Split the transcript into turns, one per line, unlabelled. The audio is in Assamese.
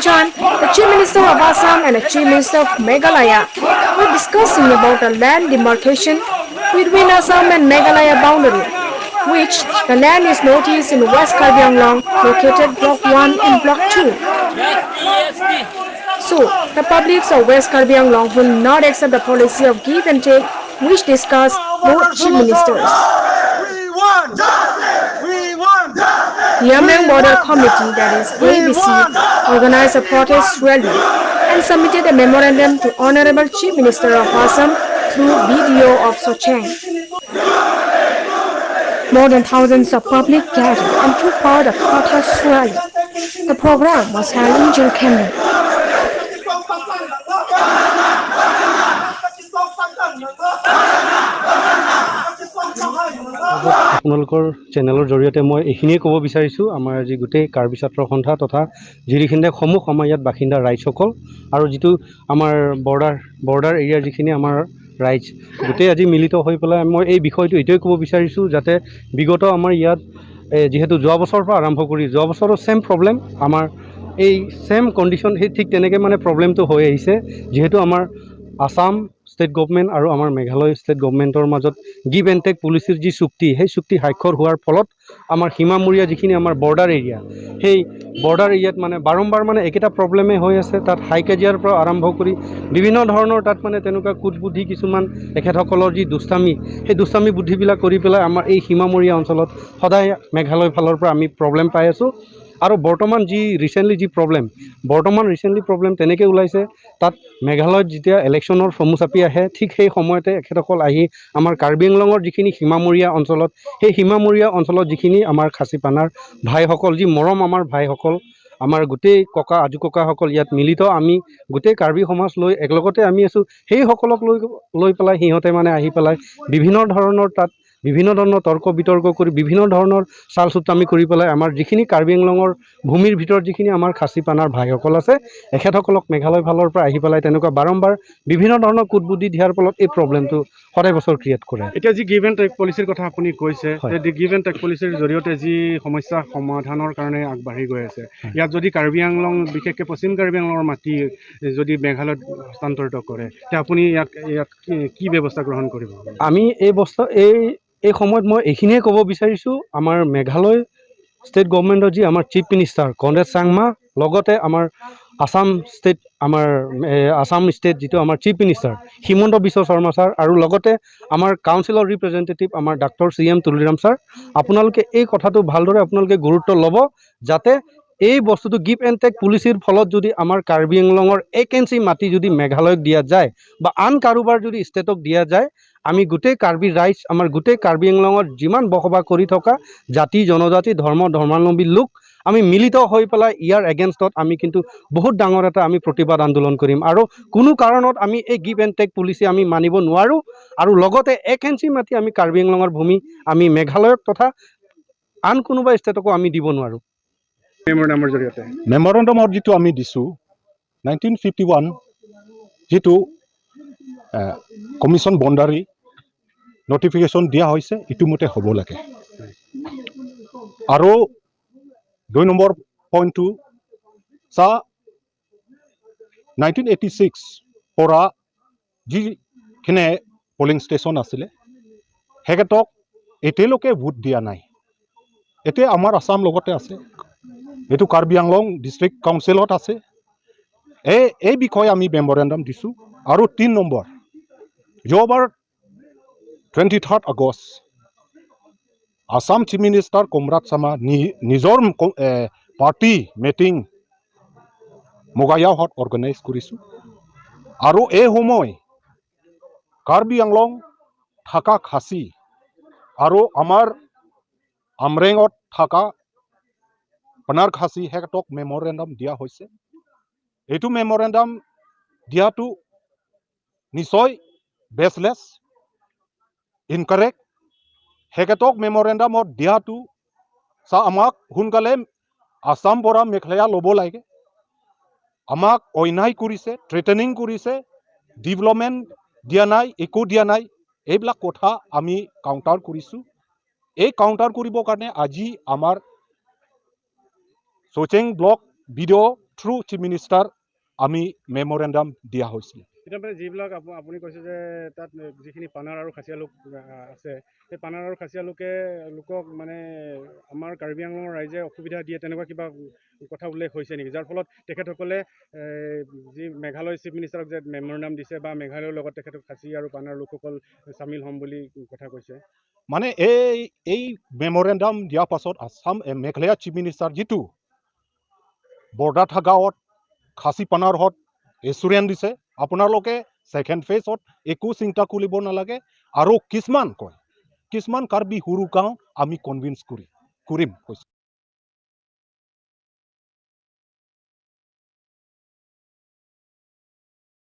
time, the Chief Minister of Assam and the Chief Minister of Meghalaya were discussing about the land demarcation between Assam and Meghalaya boundary, which the land is noticed in West Karbi Anglong, located Block 1 and Block 2. So, the publics of West Karbi Anglong will not accept the policy of give and take which discussed both chief ministers.
We want justice! We want justice!
The Amreng Border Committee, that is ABC, organized a protest rally and submitted a memorandum to Honorable Chief Minister of Assam through BDO of Socheng. More than thousands of public gathered and took part of protest rally. The program was held in Jilkminggan.
আপোনালোকৰ চেনেলৰ জৰিয়তে মই এইখিনিয়ে ক'ব বিচাৰিছোঁ, আমাৰ আজি গোটেই কাৰ্বি ছাত্ৰ সন্থা তথা জিৰিখিন্দে সমূহ আমাৰ ইয়াত বাসিন্দা ৰাইজসকল আৰু যিটো আমাৰ বৰ্ডাৰ এৰিয়াৰ যিখিনি আমাৰ ৰাইজ গোটেই আজি মিলিত হৈ পেলাই মই এই বিষয়টো এইটোৱে ক'ব বিচাৰিছোঁ যাতে বিগত আমাৰ ইয়াত যিহেতু যোৱা বছৰৰ পৰা আৰম্ভ কৰি যোৱা বছৰো ছেম প্ৰব্লেম, আমাৰ এই ছেম কণ্ডিশ্যন, সেই ঠিক তেনেকৈ মানে প্ৰব্লেমটো হৈ আহিছে। যিহেতু আমাৰ আছাম ষ্টেট গভমেণ্ট আৰু আমাৰ মেঘালয় ষ্টেট গভমেণ্টৰ মাজত গিভ এণ্ড টেক পলিচিৰ যি চুক্তি, সেই চুক্তি স্বাক্ষৰ হোৱাৰ ফলত আমাৰ সীমামূৰীয়া যিখিনি আমাৰ বৰ্ডাৰ এৰিয়া, সেই বৰ্ডাৰ এৰিয়াত মানে বাৰম্বাৰ মানে একেটা প্ৰব্লেমেই হৈ আছে। তাত হাই কাজিয়াৰ পৰা আৰম্ভ কৰি বিভিন্ন ধৰণৰ তাত মানে তেনেকুৱা কূটবুদ্ধি কিছুমান, তেখেতসকলৰ যি দুষ্টামি, সেই দুষ্টামি বুদ্ধিবিলাক কৰি পেলাই আমাৰ এই সীমামূৰীয়া অঞ্চলত সদায় মেঘালয় ফালৰ পৰা আমি প্ৰব্লেম পাই আছোঁ। আৰু বৰ্তমান যি ৰিচেণ্টলি যি প্ৰব্লেম, বৰ্তমান ৰিচেণ্টলি প্ৰব্লেম তেনেকৈ ওলাইছে, তাত মেঘালয়ত যেতিয়া ইলেকশ্যনৰ চমু চাপি আহে, ঠিক সেই সময়তে এখেতসকল আহি আমাৰ কাৰ্বি আংলঙৰ যিখিনি সীমামূৰীয়া অঞ্চলত, সেই সীমামূৰীয়া অঞ্চলত যিখিনি আমাৰ খাচী পানাৰ ভাইসকল, যি মৰম আমাৰ ভাইসকল, আমাৰ গোটেই ককা আজু ককাসকল ইয়াত মিলিত, আমি গোটেই কাৰ্বি সমাজ লৈ একেলগতে আমি আছোঁ, সেইসকলক লৈ লৈ পেলাই সিহঁতে মানে আহি পেলাই বিভিন্ন ধৰণৰ তাত বিভিন্ন ধৰণৰ তৰ্ক বিতৰ্ক কৰি, বিভিন্ন ধৰণৰ চাল চুটামি কৰি পেলাই আমাৰ যিখিনি কাৰ্বি আংলঙৰ ভূমিৰ ভিতৰত যিখিনি আমাৰ খাচী পানাৰ ভাইসকল আছে, এখেতসকলক মেঘালয় ফালৰ পৰা আহি পেলাই তেনেকুৱা বাৰম্বাৰ বিভিন্ন ধৰণৰ কূটবুদ্ধি দিয়াৰ ফলত এই প্ৰব্লেমটো সদায় বছৰ ক্ৰিয়েট কৰে।
এতিয়া যি গিভ এণ্ড টেক পলিচিৰ কথা আপুনি কৈছে,
হয়।
গিভ এণ্ড টেক পলিচিৰ জৰিয়তে যি সমস্যা সমাধানৰ কাৰণে আগবাঢ়ি গৈ আছে, ইয়াত যদি কাৰ্বি আংলং, বিশেষকৈ পশ্চিম কাৰ্বি আংলঙৰ মাটি যদি মেঘালয়ত হস্তান্তৰিত কৰে, তেতিয়া আপুনি ইয়াত কি ব্যৱস্থা গ্ৰহণ কৰিব?
আমি এই বস্তু এই এই সময়ত মই এইখিনিয়ে ক'ব বিচাৰিছোঁ, আমাৰ মেঘালয় ষ্টেট গভমেণ্টৰ যি আমাৰ চিফ মিনিষ্টাৰ কনৰেড চাংমা, লগতে আমাৰ আছাম ষ্টেট, আমাৰ আছাম ষ্টেট যিটো আমাৰ chief minister Himanta Biswa Sarma sir আৰু লগতে আমাৰ কাউন্সিলৰ ৰিপ্ৰেজেণ্টেটিভ আমাৰ doctor C M Tuliram sir, আপোনালোকে এই কথাটো ভালদৰে আপোনালোকে গুৰুত্ব ল'ব, যাতে এই বস্তুটো গিভ এণ্ড টেক পলিচিৰ ফলত যদি আমাৰ কাৰ্বি আংলঙৰ 1 ইঞ্চি মাটি যদি মেঘালয়ক দিয়া যায় বা আন কাৰোবাৰ যদি ষ্টেটক দিয়া যায়, আমি গোটেই কাৰ্বি ৰাইজ, আমাৰ গোটেই কাৰ্বি আংলঙত যিমান বসবাস কৰি থকা জাতি জনজাতি ধৰ্ম ধৰ্মাৱলম্বী লোক, আমি মিলিত হৈ পেলাই ইয়াৰ এগেইনষ্টত আমি কিন্তু বহুত ডাঙৰ এটা আমি প্ৰতিবাদ আন্দোলন কৰিম। আৰু কোনো কাৰণত আমি এই গিভ এণ্ড টেক পলিচি আমি মানিব নোৱাৰোঁ। আৰু লগতে 1 ইঞ্চি মাটি আমি কাৰ্বি আংলঙৰ ভূমি আমি মেঘালয়ক তথা আন কোনোবা ষ্টেটকো আমি দিব নোৱাৰোঁ।
মেমৰেণ্ডামৰ জৰিয়তে
মেমৰেণ্ডামত যিটো আমি দিছোঁ, 1951 যিটো কমিশ্যন বাউণ্ডাৰী নটিফিকেশ্যন দিয়া হৈছে, ইটো মতে হ'ব লাগে। আৰু 2 নম্বৰ পইণ্টটো চা, 1986 পৰা যিখিনি পলিং ষ্টেচন আছিলে, সেইকেইটক এতিয়ালৈকে ভোট দিয়া নাই। এতিয়া আমাৰ আছাম লগতে আছে, এইটো কাৰ্বি আংলং ডিষ্ট্ৰিক্ট কাউন্সিলত আছে। এই বিষয়ে আমি মেমৰেণ্ডাম দিছোঁ। আৰু 3 নম্বৰ, যোৱাবাৰ 23rd August Assam chief minister Conrad Sangma নিজৰ পাৰ্টি মিটিং মগাইয়াওত অৰ্গেনাইজ কৰিছোঁ আৰু এই সময় কাৰ্বি আংলং থকা খাচী আৰু আমাৰ আমৰেঙত থকা পানাৰ খাচী, সিহঁতক মেমৰেণ্ডাম দিয়া হৈছে। এইটো মেমৰেণ্ডাম দিয়াটো নিশ্চয় বেচলেছ, ইনকাৰেক্ট। সেইকেইটক মেমৰেণ্ডামত দিয়াটো চা, আমাক সোনকালে আছাম পৰা মেঘালয়া ল'ব লাগে। আমাক অন্যায় কৰিছে, থ্ৰেটেনিং কৰিছে, ডেভেলপমেণ্ট দিয়া নাই, একো দিয়া নাই। এইবিলাক কথা আমি কাউণ্টাৰ কৰিছোঁ। এই কাউণ্টাৰ কৰিবৰ কাৰণে আজি আমাৰ Chouchang block BDO' through chief minister আমি মেমৰেণ্ডাম দিয়া হৈছিল।
এতিয়া মানে যিবিলাক আপুনি কৈছে যে তাত যিখিনি পানাৰ আৰু খাচীয়া লোক আছে, সেই পানাৰ আৰু খাচীয়া লোকক মানে আমাৰ কাৰ্বি আংলঙৰ ৰাইজে অসুবিধা দিয়ে, তেনেকুৱা কিবা কথা উল্লেখ হৈছে নেকি, যাৰ ফলত তেখেতসকলে যি মেঘালয় চিফ মিনিষ্টাৰক যে মেমৰেণ্ডাম দিছে বা মেঘালয়ৰ লগত তেখেতক খাচী আৰু পানাৰ লোকসকল চামিল হ'ম বুলি কথা কৈছে?
মানে এই মেমৰেণ্ডাম দিয়াৰ পাছত আছাম মেঘালয়া চিফ মিনিষ্টাৰ যিটো বৰ্ডাৰ থকা গাঁৱত খাচী পানাৰহঁত এচুৰেঞ্চ দিছে, আপোনালোকে ছেকেণ্ড ফেজত একো চিন্তা কৰিব নালাগে। আৰু কিছুমান কয়, কিছুমান কাৰ্বি সৰু গাঁও আমি কনভিন্স কৰিম কৈছে।